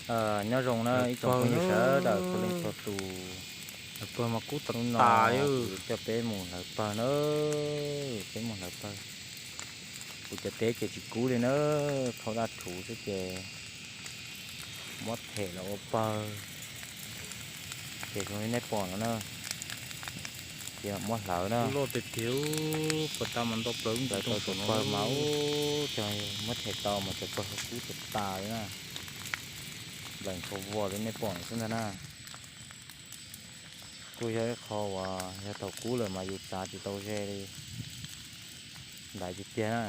Nyob zoo na ib tsoom phooj ywg sawv daws txhua leej txhua tus. Hnub no kuv coj peb mus hlawv pawg na, peb mus hlawv pawg. Kuv cov teb ces tsis kub li na, khau daj rhuv xwb ces muab them los ua pawg. Ces zoo li nej pom no na, ces muab hlawv na. Hlawv tau cov pawg mas ub, cov muab them tau mas cov pawg kub tas tas li na. Nplees khau vos li nej pom no xwb ntag na. Kuj yog ib qho uas yog thaum kub lawm mas yus tsav tsis tau ze li. Ntaiv tiag tiag na.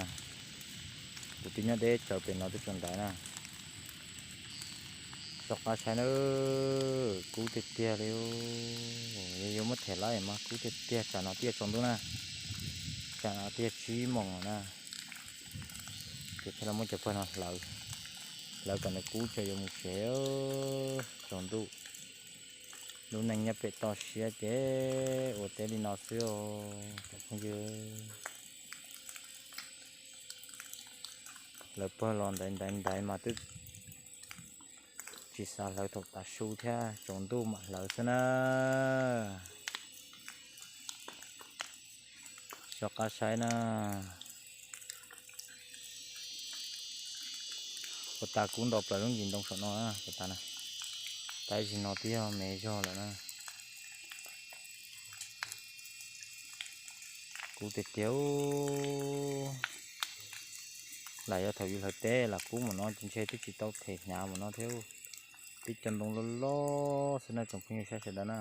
Kuv twb nyob deb tsawv pem no twb tseem ntaiv na. Soj qab saib na, kub tiag tiag li. Yog yuav muab them laib mas kub tiag tiag, tsam no twb yuav tsaus ntuj na. Tsam no twb yuav tsib moos na. Ces thiaj li muab cov pawg no hlawv, hlawv kom nws kub tso yuav mus tsev. Tsaus ntuj, lub neej nyob pem toj siab ces ua teb li no xwb os cov phooj ywg. Hlawv pawg los ntaiv ntaiv ntaiv mas twb tsis xav hlawv thaum tav su thiab, tsaus ntuj mam hlawv xwb na. Soj qab saib na. Puas tas kub nto plaws lub ntsis ntoo saum no, puas tas na. Tab sis no twb yog me zog lawm na. Kub tiag tiag. Lam yog thaum yus hlawv teb lam kub mus no ces ntshe twb tsis tau them hnyav mus no thiab. Tib co ntoo loj loj xwb na tsoom phooj ywg saib sawv daws na.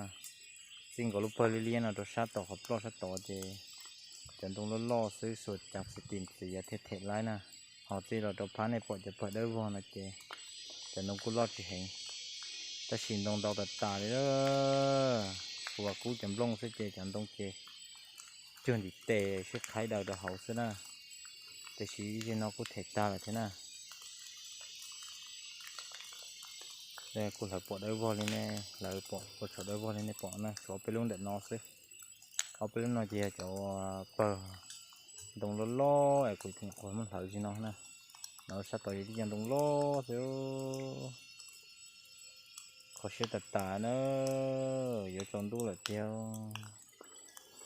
Txij nkaus lub pawg liab liab no rau sab tod qhov ploj sab tod ces cov ntoo loj loj xwb, xuas cav xis tis ntxiv thiaj them laib na. Ho txij los rau phab nej pom cov pawg dawb vog no ces cov ntoo kuj loj tsis heev, tab sis ntoo ntau tas tas li. Kuv vam kub cov nplooj xwb ces cov ntoo ces cuag ntim tes sib qhaib daws rau hauv xwb na. Tiam sis ib zaug no kuj them tag lawm thiab na. Kuj hlawv pom dawb vog li ne, hlawv pom ua tsaus dawb vog li nej pom na, tshuav ob peb lub ntawm no xwb. Ob peb lub no ces yog cov pawg ntoo loj loj es kuv nyuam qhuav muab hlawv li no na. No sab tod yog tib co ntoo loj xwb. Kho siab tas tas na, yuav tsaus ntuj lawm tiag.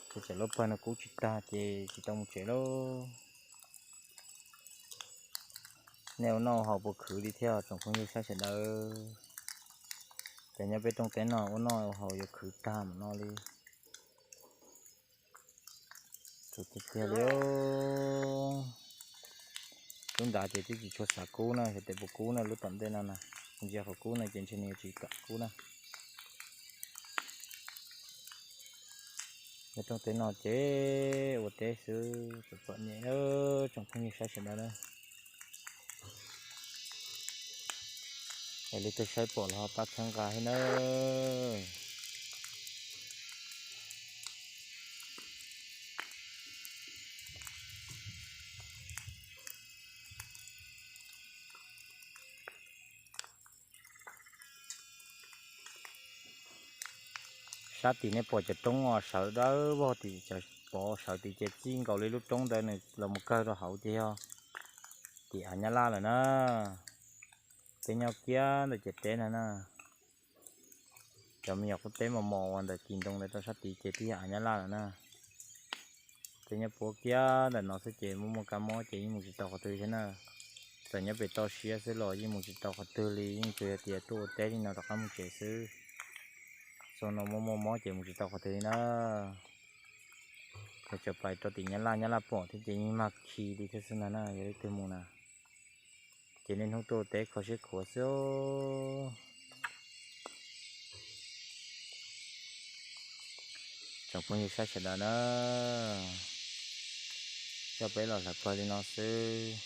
Kuv txawm lub pawg no kub tsis tag ces tsis tau mus tsev lauj. Nej ua noj ua haus puas khwv li thiab tsoom phooj ywg saib sawv daws? Ces nyob peb rooj teb no ua noj ua haus yuav khwv tag mus no li. Khwv tiag tiag li. Lub nrad ces twb tsis tshua xav kub na, xyov tes puas kub na, lub tom ntej no na, ntsia qhov kub no ces ntshe nws yuav tsis kam kub na. Nyob rooj teb no ces ua teb xwb txom txom nyem tsoom phooj ywg saib sawv daws na. Es leej twg saib pom los ho pab txhawb nqa thiab nawb. Sab tim nej pom cov roob os, sawv dawb vog tim, pov sawv tim ces txij nkaus li lub roob ntawd nws los mus kawg rau hauv ces yog tim av Nyab Laj lawm na. Peb nyob kiag ntawm ciam teb no na. Cov me nyuam qub teb mos mos uas ntawm kis ntoo ntawd rau sab tid ces twb yog av Nyab Laj lawm na. Peb nyob puab kiag ntawm no xwb ces muaj muaj kab mob ces yeej mus tsis tau qhov twg thiab na. Txawm nyob pem toj siab xwb los yeej mus tsis tau qhov twg li, yeej tsuas yog tias tuaj ua teb li no rov qab mus tsev xwb. Xyoo no muaj muaj mob ces mus tsis tau qhov twg li na. Ces tseem pais rau tim Nyab Laj, Nyab Laj pom thiab ces yeej mag khi li thiab xwb ntag na, yog leej twg mus na. Ces niaj hnub tuaj ua teb kho siab khuav xwb. Tsoom phooj ywg saib sawv daws na, coj peb los hlawv pawg li no xwb,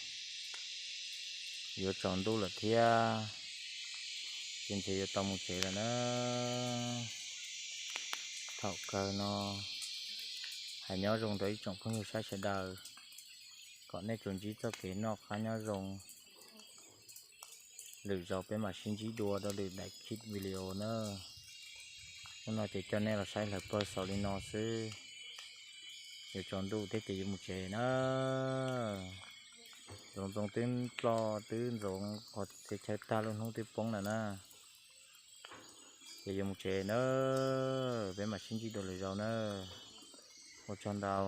yuav tsaus ntuj lawm thiab, ces ntshe yuav tau mus tsev lawm na. Thaum kawg no, hais nyob zoo rau ib tsoom phooj ywg saib sawv daws, kom nej tsuas ntsib txoj kev noj qab nyob zoo. Lwm zaus peb mam sib ntsib dua rau lwm daim clip video na. Hnub no ces coj nej los saib hlawv pawg xaus li no xwb, yuav tsaus ntuj thiab ces yuav mus tsev na. Ntxoov ntxoo twb dloj twb ntxoov qhov txhia chaw tag lub hnub twb poob lawm na. Ces yuav mus tsev na, peb mam sib ntsib dua lwm zaus na. Ua tsaug ntau.